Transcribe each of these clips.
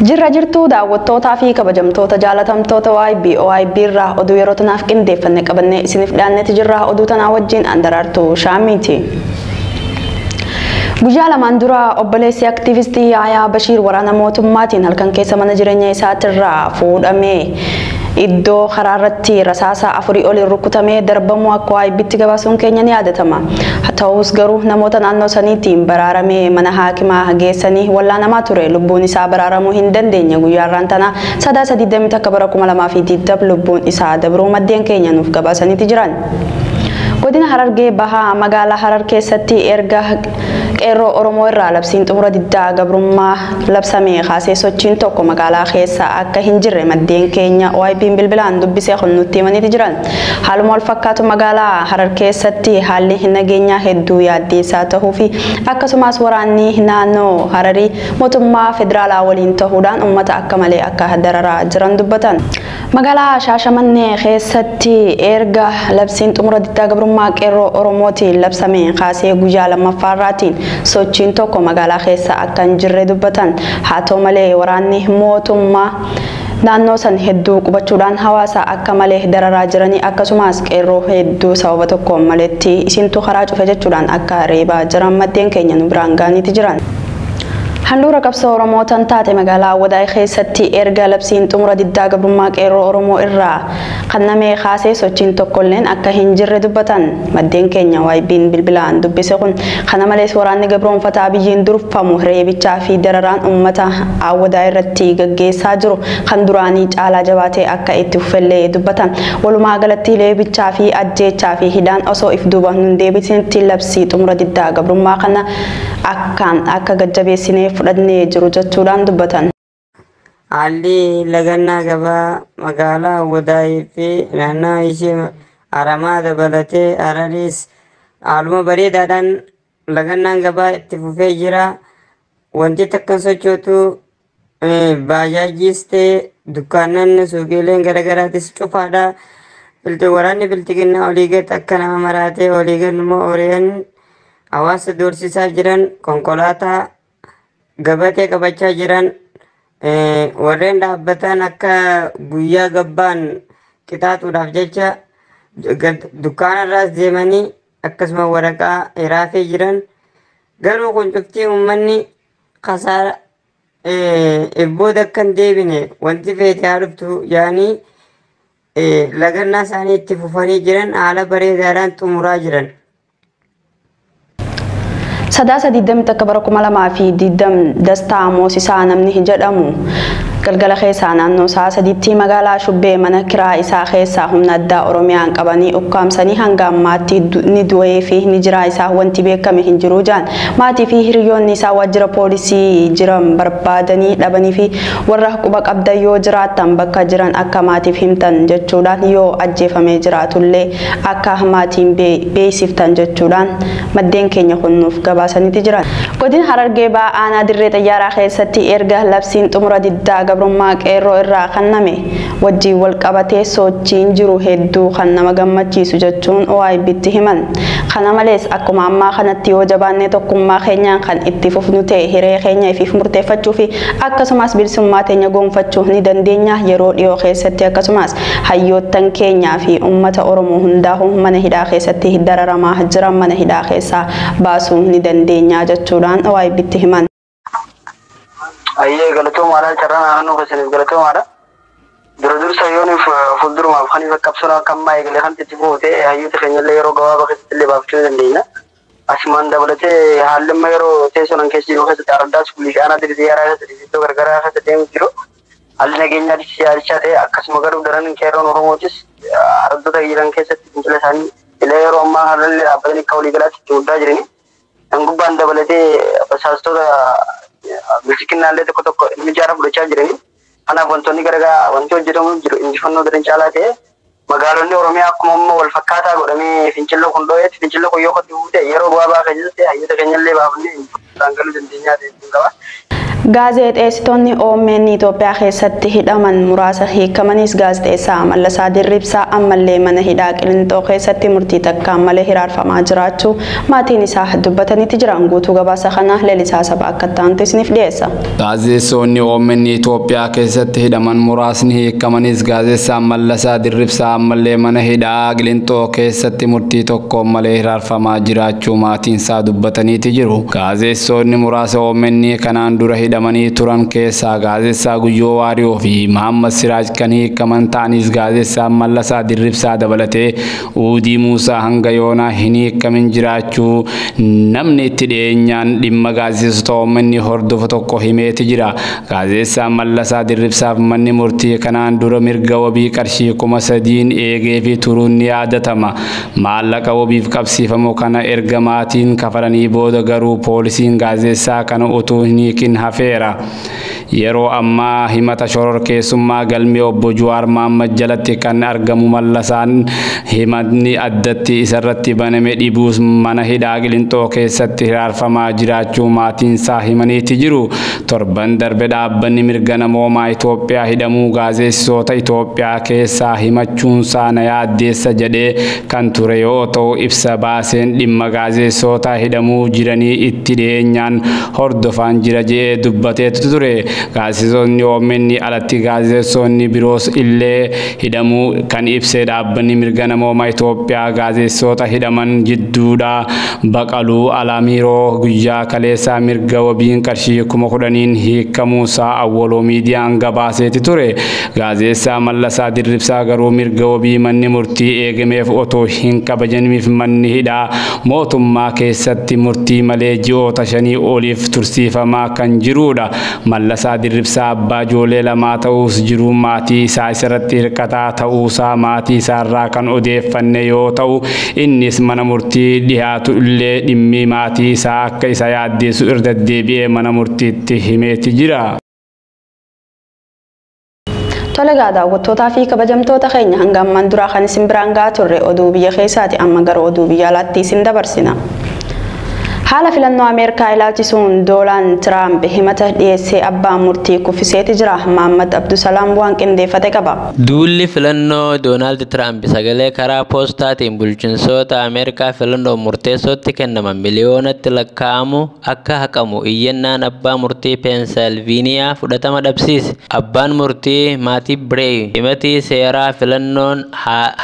Jirra jirtuu daawwattootaa fi kabajamtoota jaalatamtoota YB OIB irraa oduu yeroo tanaaf qindeeffanne qabannee isiniif dhiyaanneeti jirra. Oduu tanaa wajjin Andaraartuu Shaamiiti. Guyyaa lamaan dura obboleessi aktiivistii Yaayaa Bashiir waraana mootummaatiin halkan keessa mana jireenya isaatirraa fuudhamee iddoo karaa irratti rasaasa 4 oliin rukutamee darbamuu akka YBtti gabaasuun keenya ni yaadatama. Ta'us garuu namoota naannoo saniitiin baraaramee mana haakimaa geessanii wallaanamaa ture. Lubbuun isaa baraaramuu hin dandeenye. Guyyaa irraan tana Sadaasa 21 bara 2020 lubbuun isaa dabruu maddeen keenya nuuf gabaasaniiti jiran. Godina Harargee Bahaa magaalaa Harar keessatti erga qeerroo Oromoo irraa labsiin xumura diddaa gabrummaa labsame kaasee sochiin tokko magaalaa keessa akka hin jirre maddeen keenya OIB'n bilbilaan dubbisee kun nutti himaniiti jiran. Haaluma wal fakkaatu magaalaa Harar keessatti haalli nageenyaa hedduu yaaddeessaa ta'uu fi akkasumas waraanni naannoo Hararii mootummaa federaalaa waliin ta'uudhaan uummata akka malee akka dararaa jiran dubbatan. Magaalaa Shaashamannee keessatti erga labsiin xumura diddaa gabrummaa qeerroo Oromootiin labsame kaasee guyyaa lammaffaarraatiin sochiin tokko magaalaa keessa akka hin jirre dubbatan. Haa ta'u malee waraanni mootummaa naannoo san hedduu qubachuudhaan hawaasa akka malee dararaa jiranii akkasumas qeerroo hedduu sababa tokkoon maletti isintu karaa cufe jechuudhaan akka reebaa jiran maddeen keenya nu biraan ga'aniiti jiran. Handhuura qabsoo Oromoo tan taate magaalaa Wadaay keessatti erga labsiin xumura diddaa gabrummaa qeerroo Oromoo irraa kannamee kaasee sochiin tokkolleen akka hin jirre dubbatan. Maddeen keenya YB'n bilbilaan dubbise kun kana malees waraanni gabroonfataa biyyiin durfamu reebichaa fi dararaan uummata Awwadaay irratti gaggeessaa jiru kan duraanii caalaa jabaatee akka itti fuffellee dubbatan. Walumaa galatti reebichaa fi ajjeechaa fi hidhaan osoo if duuba hin deebisinitti labsii xumura diddaa gabrummaa kana akkaan akka gajjabeessinee fudhannee jiru jechuudhaan dubbatan. Haalli lagannaa gabaa magaalaa Wadaayii fi naannawaa ishee Aramaa dabalatee Harariis haaluma bareedaadhaan lagannaan gabaa itti fufee jira. Wanti takka hin sochootu, baajaajiis ta'e dukkaanonni suuqiileen garaagaraatis cufaadha. Waraanni biltiqinnaa olii gad akka nama maraatee olii gad immoo horiin hawaasa doorsisaa jiran, konkolaataa gabatee qabachaa jiran, warreen dhaabbatan akka guyyaa gabbaan qixaaxuudhaaf jecha dukkaanarraas deemanii akkasuma waraqaa hiraafee jiran. Garuu kun cuftii uummanni kasaara booda akka hin deebine wanti feete haa dhuftu yaanii lagannaa isaanii itti fufanii jiran haala bareedaadhaan xumuraa jiran. Sadaasa 21 bara 2020 Dastaa Moosisaa namni jedhamu galgala keessaa naannoo sa'a 3tti magaalaa Shubbee mana kiraa isaa keessaa humna addaa Oromiyaan qabanii ukkaamsanii hanga ammaatti ni du'ee fi ni jiraa isaa wanti beekame hin jiru jaan. Maatii fi hiriyoonni isaa waajjira poolisii jiran barbaadanii dhabanii fi warra quba qabdan yoo jiraattan bakka jiran akka maatiif himtan jechuudhaan yoo ajjeefamee jiraatullee akka maatiin beeksiftan jechuudhaan maddeen keenya kunnuuf gabaasaniiti jiran. Godina Harargee Bahaa aanaa dirree xayyaaraa keessatti erga labsiin xumura diddaa gabrummaa qeerroo irraa kanname wajjiin wal qabatee sochiin jiru hedduu kan nama gammachiisu jechuun OIBtti himan. Kana malees akkuma ammaa kanatti yoo jabaannee tokkummaa keenyaan kan itti fufnu ta'e hiree keenya ifiif murteeffachuu fi akkasumas bilisummaa teenya gonfachuu ni dandeenya yeroo dhiyoo keessatti akkasumas hayyoottan keenyaa fi uummata Oromoo hundaa'u mana hidhaa keessatti dararamaa jiran mana hidhaa keessaa baasuu ni dandeenya jechuudhaan OIBtti himan. Ayyee galatoomaadha, carraa naannoo keessaniif galatoomaadha. Dura dursa yooniif fuuldurumaaf kan ifa qabsoon akka ammaa eegalee kan itti fuute hayyoota keenyallee yeroo gabaabaa keessatti illee baafachuu ni dandeenya. Asumaan dabalatee haalli amma yeroo teessoo nan keessa jiru keessatti araddaa suulii aanaa dirree yaaraa keessatti iddoo garagaraa keessa deemu jiru. Haalli nageenyaa yaadichaa ta'e akkasuma garuu daran qeerroon Oromootis araddoota jiran keessatti fincila isaanii illee yeroo ammaa haalli dhaabbatanii akka waliigalaatti itti muddaa jirani. Kan gubbaan dabalatee basaastota bilchiqinnaallee tokko tokko mijaara fudhachaa jirani. Kanaaf wantoonni garaagaraa wanti hojjetamu jiru injifannoo daran caalaa ta'e magaalonni Oromiyaa akkuma amma wal fakkaataa godhamee fincillo kun dho'eetti fincillo kun yoo qotee buute yeroo gabaabaa keessatti hayyoota keenyallee baafnee injifannoo galuu dandeenyaa ta'e qaba. Gaazexeessitoonni OMN Itoophiyaa keessatti hidhaman muraasa hiikamaniis gaazexeessaa Mallasaa Dirribsaa ammallee mana hidhaa Qilinxoo keessatti murtii takkaan malee hiraarfamaa jiraachuu maatiin isaa dubbataniiti jiran. Guutuu gabaasa kana Lalisaa Saba akka ta'antu isiniif dhiyeessa. Gaazexeessitoonni OMN Itoophiyaa keessatti hidhaman muraasni hiikamaniis gaazexeessaan Mallasaa Dirribsaa ammallee mana hidhaa Qilinxoo keessatti murtii tokkoon malee hiraarfamaa jiraachuu maatiin isaa dubbataniiti jiru. Gaazexeessitoonni muraasa OMN kanaan dura hidhamanii turan keessaa gaazexeessaa Guyyoo Waariyoo fi Mahammad Siraaj kan hiikaman ta'anis gaazexeessaan Mallasaa Dirribsaa dabalatee Uudii Muusaa hanga yoonaa hin hiikamin jiraachuu namni itti dhiyeenyaan dhimma gaazexeessitoota OMN hordofu tokko himeeti jira. Gaazexeessaan Mallasaa Dirribsaaf manni murtii kanaan dura mirga wabii qarshii 3000 eegee fi turuun ni yaadatama. Maallaqa wabiif qabsiifamu kana erga maatiin kafalanii booda garuu poolisiin gaazexeessaa kana utuu hin hiikin hafeera. Yeroo ammaa himata shororkeessummaa galmee obbo Jawaar Mohammad jalatti kan argamu Mallasaan himatni addatti isarratti baname dhibuus mana hidhaa Qilinxoo keessatti hiraarfamaa jiraachuu maatiin isaa himaniiti jiru. Torban darbe dhaabbanni mirga namoomaa Itoophiyaa hidhamuu gaazexeessitoota Itoophiyaa keessaa himachuunsaa na yaaddeessa jedhee kan ture yoo ta'u ibsa baaseen dhimma gaazexeessitoota hidhamuu jiranii itti dhiyeenyaan hordofaan jira jedhee dubbateetu ture. Gaazexeessitoonni OMN alatti gaazexeessitoonni biroos illee hidhamuu kan ibsee dhaabbanni mirga namoomaa Itoophiyaa gaazexeessitoota hidhaman jidduudhaa Baqaluu Alaamiroo guyyaa kaleessaa mirga wabiin qarshii 10,000 hiikamuusaa Awwaloo miidiyaan gabaaseeti ture. Gaazexeessaa Mallasaa Dirribsaa garuu mirga wabii manni murtii eegameef otoo hin kabajamiif manni hidhaa mootummaa keessatti murtii malee ji'oota 5 oliif tursiifamaa kan jirudha. Mallasaa Dirribsaa abbaa ijoollee 2 ta'uus jiruu maatii isaa isarratti hirkataa ta'uusaa maatii isaarraa kan odeeffanne yoo ta'u innis mana murtii dhiyaatu illee dhimmi maatii isaa akka isa yaaddeessu irra deddeebi'ee mana murtiitti himeeti jira. Tole daawwattootaa fi kabajamtoota keenya hanga ammaan duraa kan isin biraan gahaa turre oduu biyya keessaati. Amma gara oduu biyya alaatti isin dabarsina. Haala filannoo Ameerikaa ilaalchisuun Doonaald Tiraamp himata dhiyeessee abbaa murtii kuffiseeti jira. Mahammad Abdusalaam waan qindeeffate qaba. Duulli filannoo Doonaald Tiraamp sagalee karaa poostaatiin bulchiinsoota Ameerikaa filannoo murteessootti kennaman miliyoonatti lakkaa'amu akka haqamu iyyannaan abbaa murtii Peensilveeniyaa fudhatama dhabsiise. Abbaan murtii Maatii Bireey himatii seeraa filannoon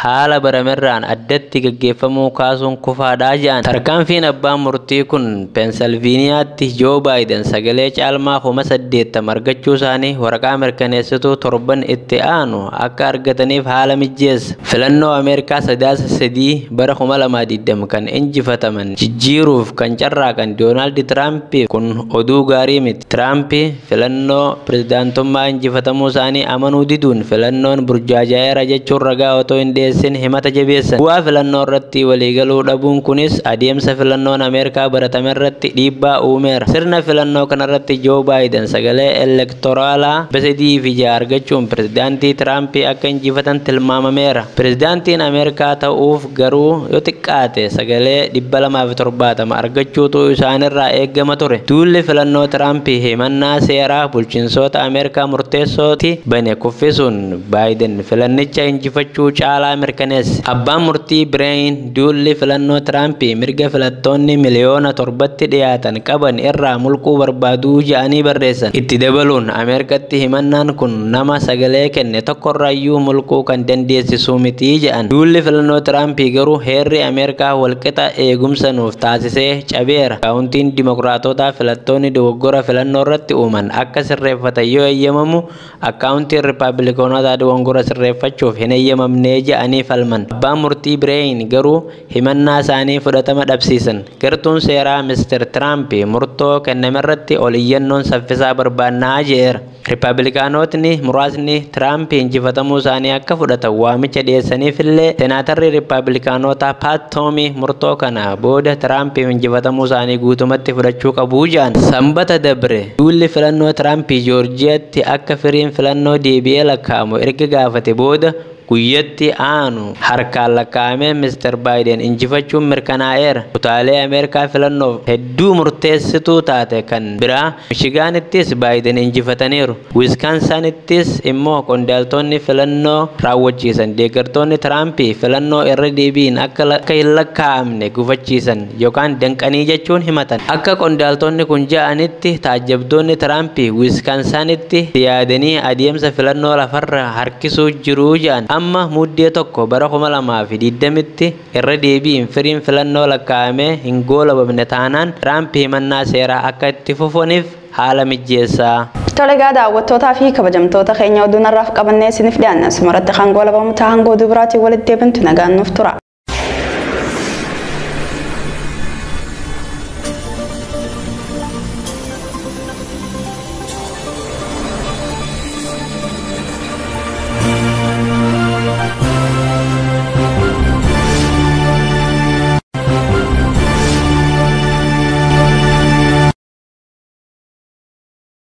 haala baramerraan addatti gaggeeffamuu kaasuun kufaadhaa jedhan. Tarkaanfiin abbaan murtii kun Peensilveeniyaatti Joo Baayiden sagalee caalmaa 80,000 argachuu isaanii waraqaa mirkaneessituu torban itti aanu akka argataniif haala mijeessa. Filannoo Ameerikaa 3 bara 2020 kan injifataman jijjiiruuf kan carraaqan Doonaald Tiraamp kun oduu gaarii miti. Tiraamp filannoo pirezidaantummaa injifatamuu isaanii amanuu diduun filannoon burjaajaa'eera jechuun ragaa otoo hin dhiyeessin himata jabeessan. Bu'aa filannoo irratti waliigaluu dhabuun kunis adeemsa filannoon Ameerikaa baratamerratti dhiibbaa uumeera. Sirna filannoo kanarratti Joo Baayiden sagalee elektoraalaa 306 argachuun pirezidaantii Tiraamp akka injifatan tilmaamameera. Pirezidaantiin Ameerikaa ta'uuf garuu yoo xiqqaate sagalee 270 argachuutu isaanirraa eegama ture. Duulli filannoo Tiraamp himannaa seeraa bulchiinsoota Ameerikaa murteessootti bane kuffisuun Baayiden filannicha injifachuu caalaa mirkaneesse. Abbaan murtii Bireen duulli filannoo Tiraamp mirga filattoonni miliyoona 7tti dhiyaatan qaban irraa mulquu barbaaduu jedhanii barreessan. Itti dabaluun Ameerikaatti himannaan kun nama sagalee kenne tokkorraayyuu mulquu kan dandeessisu miti jedhan. Duulli filannoo Tiraamp garuu heerri Ameerikaa walqixa eegumsa nuuf taasisee cabeera. Kaawuntiin Dimokiraatotaa filattoonni dogoggora filannoo irratti uuman akka sirreeffatan yoo eeyyamamu akkaawuntiin Riippaabilikaanotaa dogoggora sirreeffachuuf hin eeyyamamne jedhanii falman. Abbaan murtii Bireen garuu himannaa isaanii fudhatama dhabsiisan. Gartuun seeraa Mr. Tiraamp murtoo kennamerratti ol iyyannoon saffisaa barbaannaa jedheera. Riippaabilikaanotni muraasni Tiraamp injifatamuu isaanii akka fudhatan waamicha dhiyeessaniifillee Senaatarri Riippaabilikaanotaa Paat Toomi murtoo kana booda Tiraamp injifatamuu isaanii guutumatti fudhachuu qabu jedhan. Sanbata dabre duulli filannoo Tiraamp Joorjiyaatti akka firiin filannoo deebi'ee lakkaa'amu erga gaafate booda Guyyatti aanu harkaan lakkaa'amee Mr. Baayiden injifachuun mirkanaa'eera. Kutaalee Ameerikaa filannoof hedduu murteessituu taate kan biraa Mishigaanittis Baayiden injifataniiru. Wiskaansanittis immoo qondaaltonni filannoo raawwachiisan deeggartoonni Tiraampii filannoo irra deebiin akka hin lakkaa'amne gufachiisan yookaan danqanii jechuun himatan. Akka qondaaltonni kun ja'anitti taajjabdoonni Tiraampii Wiskaansanitti yaadanii adeemsa filannoo lafarra harkisuu jiruu ja'an. Amma Muddee 1 bara 2020tti irra deebiin firiin filannoo lakkaa'amee hin goolabamne taanaan Tiraamp himannaa seeraa akka itti fufaniif haala mijeessaa. Tole egaa daawwattootaa fi kabajamtoota keenya oduu narraaf qabannee isiniif dhiyaanna. Asumarratti kan goolabamu ta'a hanga oduu biraatiin walitti deebintu nagaan nuuf tura.